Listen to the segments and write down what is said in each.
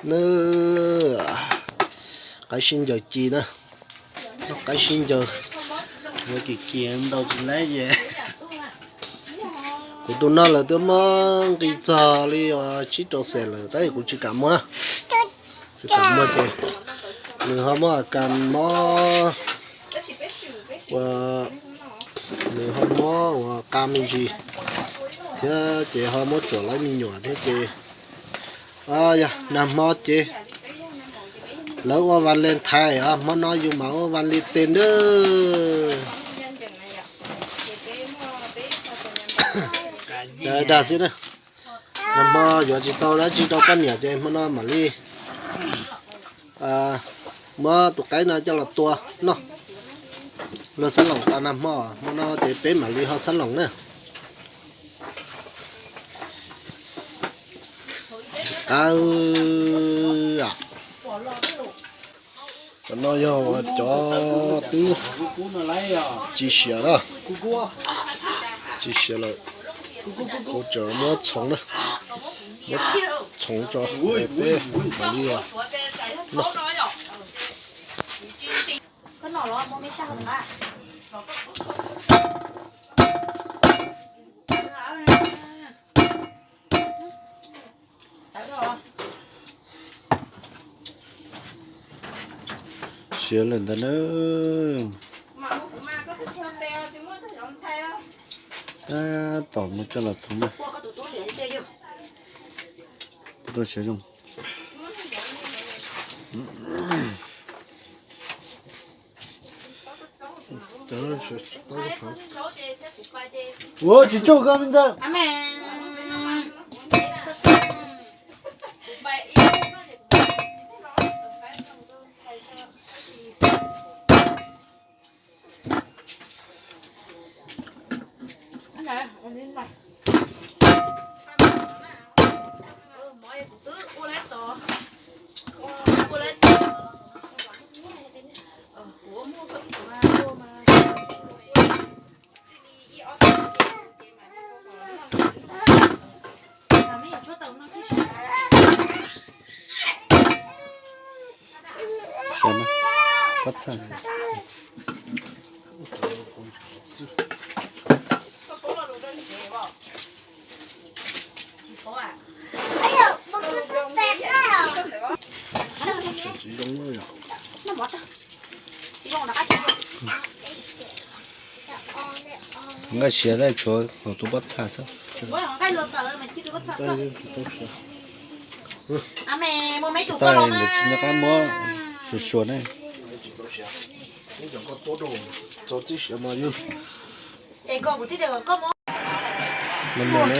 Nws qaib sib ncaws ci na, qaib sib ncaws, yuav kim kiag ntau tsis laib ces kuv tus no lawv twb muab nqi txog li uas tsib rau xees lawm tab sis kuv tsis kam muag na. Tsis kam muag ces nws ho muab kas mob ua, nws ho muab ua qa me ntsis thiab ces ho muab tsuam lawv me nyuam thiab ces yog nag hmo ces lawv ua Valentine os, hmo no yus mam ua Valentine nawb. Dag xwb na, nag hmo yuav tsis tau dab tsi rau poj niam ces hmo no mam li muab tus qaib no coj los tua noj. Luag xab loos tas nag hmo, hmo no ces peb mam li ho xab loos na. Qab, cov no yog cov twb tsis siav na, tsis siav lawm. Kuv tseem muab txhoov na, muab txhoov tso peb mam li noj. Siav lawm ntag na. Tab tom mus coj los txhoov na. Tuaj siav zoo. Ua tsis tsuj koj me ntxawg. Pob txha xwb. Tsis zoo na yom. Nqaij siav tab tshuav hauv tus pob txha xwb. Tab sis nws tsis nco qab muab suav suav ne. Nag hmo na,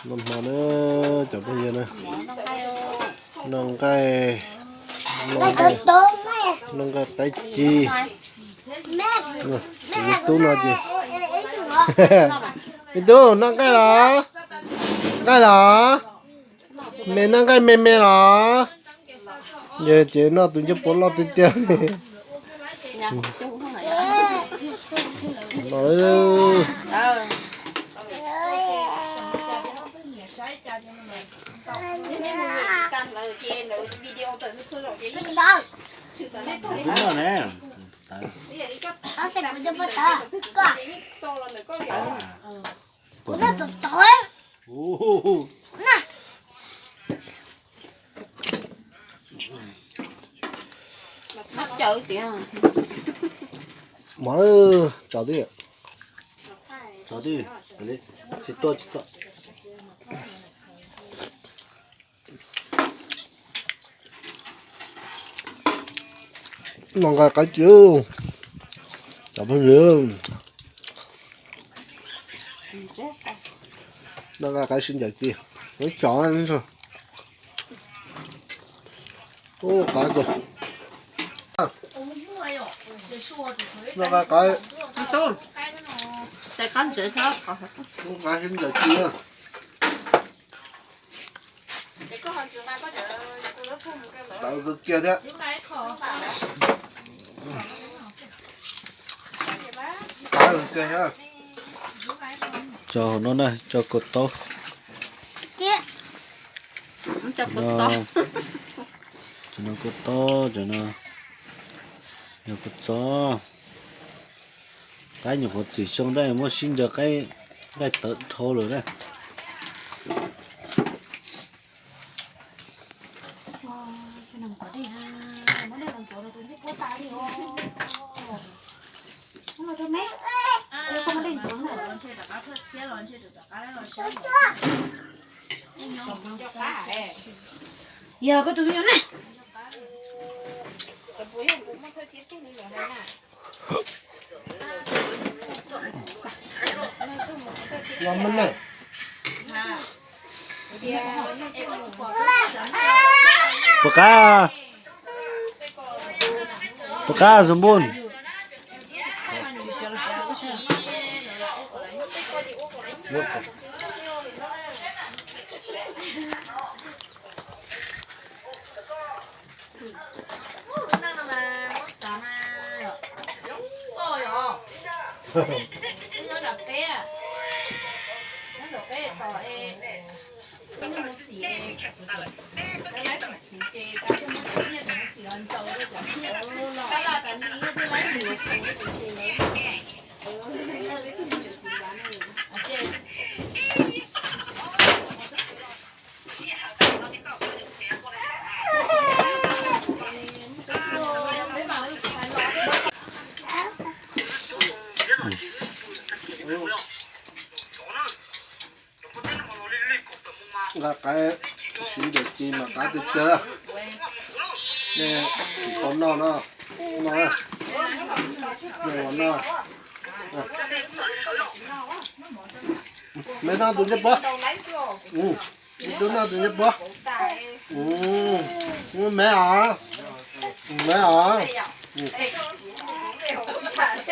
nag hmo na, cov phooj ywg na, noj nqaij, noj nqaij qaib ci. Tus me tub no ces, me tub noj nqaij los? Nqaij los? Me noj nqaij me me los? Yog ces noj tus ncej puav loj tiag tiag li. Mov, tso twj, tso twj, tsis tuaj tsis tuaj. Noj nqaij qaib ci, cov phooj ywg. Noj nqaij qaib sib ncaws ci, tsov. Ub, qaib kawg. Noj nqaij qaib, noj nqaij sib ncaws ci na. Tawv kawg kiag thiab. Kawg thiab. Tso hauv no na, tso kua taub. Cov no kua taub, cov no yog kua txob. Qaib nyuam qhuav txim xyoo tab muab sib ncaws qaib, nqaij tawv dhau lawm na. Yog koj tus me nyuam ne. Puas qab? Puas qab Xoo Npun? Nqa qaib, siv ncaws ci mas qab tiag tiag lawm. Nej tsis tau noj no, noj, nej ua noj. Me noj tus ncej puab. Tus noj tus ncej puab. Me os, me os.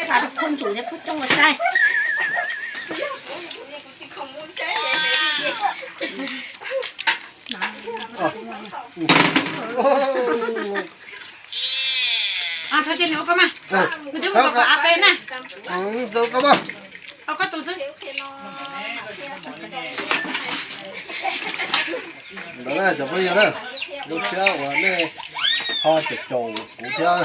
Xa rau phooj ywg thiab phooj ywg coob ua saib. Txhob cia nws ua koj mas. Nws twb mus kom kom av peb na. Ua koj tus xwb. Ntawd na cov phooj ywg na, lub sij hawm uas nej ho caum caum kuv thiab,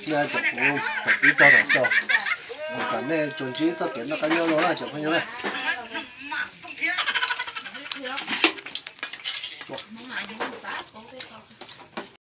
nej caum kuv thaum pib txog thaum xaus, thov kom nej tsuas ntsib txoj kev noj qab nyob zoo na cov phooj ywg na.